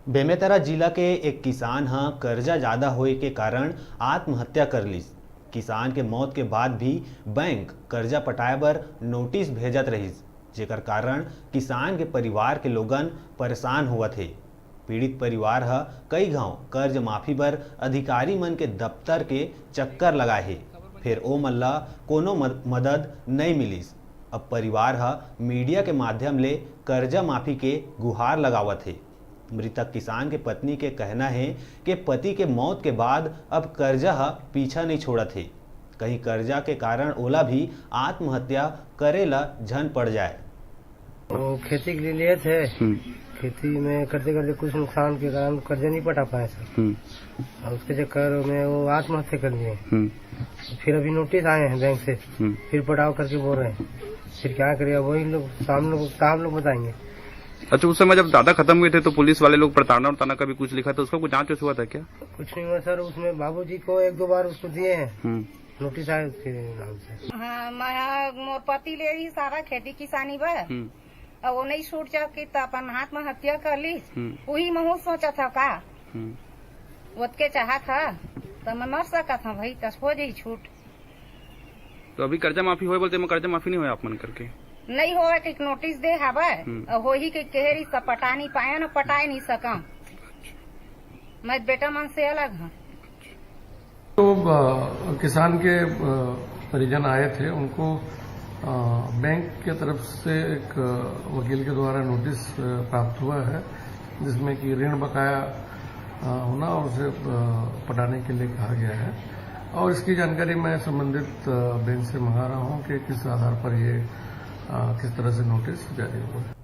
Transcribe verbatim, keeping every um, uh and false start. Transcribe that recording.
बेमेतरा जिला के एक किसान ह कर्जा जादा होए के कारण आत्महत्या कर लिस। किसान के मौत के बाद भी बैंक कर्जा पटाए बर नोटिस भेजत रहिस, जेकर कारण किसान के परिवार के लोगन परेशान होवत हे। पीड़ित परिवार ह कई घांव कर्ज माफी बर अधिकारी मन के दफ्तर के चक्कर लगाए हे, फेर ओमन ल कोनो मद-, मदद नइ मिलिस। अब परिवार ह मीडिया के माध्यम ले कर्जा माफी के गुहार लगावत हे। मृतक किसान के पत्नी के कहना हे कि पति के मौत के बाद अब कर्जा ह पीछा नइ छोड़त हे। कहीं कर्जा के कारण ओला भी आत्महत्या करे ला झन पड़ जाए। वो खेती के लिए लिए थे। हम्म। खेती में करते करते कुछ नुकसान के कारण कर्जा नहीं पटा पाए सर। हम्म। और उसके चक्कर में वो आत्महत्या कर लिए। हम्म। फिर अभी नोटिस आए हैं बैंक से। हम्म। फिर पटाओ करके बोल रहे हैं। फिर क्या करें, अब वही लोग, साहब लोग, साहब लोग बताएंगे। अच्छा, उस समय जब दादा खत्म हुए थे तो पुलिस वाले लोग प्रताड़ना उड़ताना का भी कुछ लिखा था, उसका कुछ जांच वाच हुआ था क्या? कुछ नहीं हुआ सर, उसमें बाबूजी को एक दो बार उसको दिए हैं। हम्म। नोटिस आए उसके नाम से। हाँ, मैं, मोर पति ले ही सारा खेती किसानी बर। हम्म। और वो नहीं छूट जाओ कि तो अपन आत्महत्या कर ली। हम्म। वही महू सोचा था का? हम्म। ओतके चाहत ह, तो मैं मर सकत हूँ भाई, तस हो जाई छूट। तो अभी कर्जा माफी होए बोलते, मैं कर्जा माफी नहीं होए आप मन करके? नहीं होए कि नोटिस दे हवे, हम्म। और होही के कहे रही सब पटा नहीं पाए ना, पटाए नहीं सकम। मैं बेटा मन से अलग हूँ। तो, अ, किसान के, अ, परिजन आए थे, उनको, अ, बैंक के तरफ से एक, अ, वकील के द्वारा नोटिस, अ, प्राप्त हुआ है, जिसमें कि ऋण बकाया, अ, होना और उसे, अ, पटाने के लिए कहा गया है। और इसकी जानकारी मैं संबंधित, अ, बैंक से मंगा रहा हूं कि किस आधार पर ये, अ, किस तरह से नोटिस जारी हुआ है।